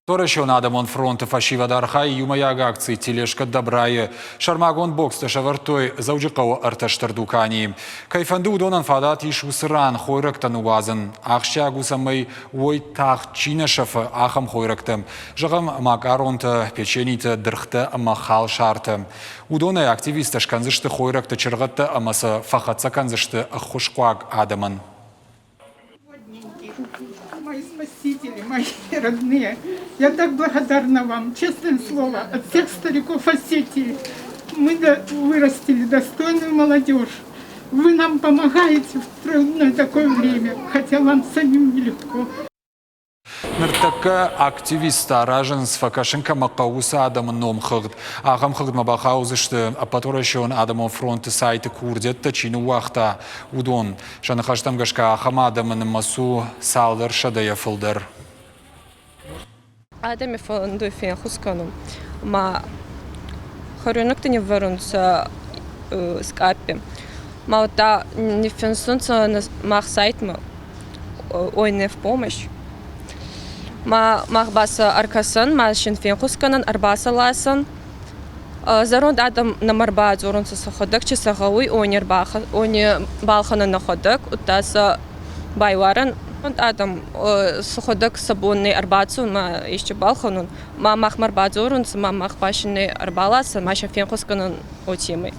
Уӕрӕсеон адӕмон фронты фӕсивӕд архайы иумӕйаг акци «Тележка добра-йы». Сӕрмагонд бокстӕ сӕвӕрдтой Дзӕуджыхъӕуы ӕртӕ стыр дуканийы. Кӕй фӕнды, уыдонӕн фадат ис уыцы ран хойрӕгтӕ ныууадзын. Ахсджиаг у, цӕмӕй уой тагъд чи нӕ сӕфы, ахӕм хойрӕгтӕ. Зӕгъӕм, макъаронтӕ, печенитӕ, дыргътӕ ӕмӕ халсартӕ. Уыдонӕй активисттӕ скӕндзысты хойрӕгты чыргъӕдтӕ ӕмӕ сӕ фӕхӕццӕ кӕндзысты ӕххуысхъуаг адӕмӕн. Мои спасители, мои родные, я так благодарна вам, честное слово, от всех стариков Осетии. Мы вырастили достойную молодежь. Вы нам помогаете в трудное такое время, хотя вам самим нелегко. Ныртӕккӕ активисттӕ аразынц, фӕкӕсын кӕмӕ хъӕуы, уыцы адӕмы номхыгъд. Ахӕм хыгъдмӕ бахаудзысты Ӕппӕтуӕрӕсеон адӕмон фронты сайты курдиӕттӕ чи ныууагъта, уыдон. Сӕ ныхӕстӕм гӕсгӕ ахӕм адӕмы нымӕц у цалдӕр сӕдӕйӕ фылдӕр. Адӕми фӕндуй фенхус кӕнун. Ма хуӕруйнӕгтӕ ниввӕрунцӕ скъаппи. Ма удта ниффинсунцӕ мах сайтмӕ ой не в помощь. Ма мах ба сӕ ӕркӕсӕн, ма син фенхус кӕнӕн, ӕрбасӕ Зӕронд адӕм нӕмӕ ӕрбадзорунцӕ сӕхуӕдӕг, чи сӕ гъӕуй, уони балхӕнӕн нӕхуӕдӕг, удта сӕ байуарӕн. Адӕм сӕхуӕдӕг сӕ бон не ӕрбацӕун ма исчи балхӕнун. Ма махмӕ ӕрбадзорунцӕ, ма мах ба син ӕрбаласӕн, ма сӕ фенхус кӕнӕн уотемӕй.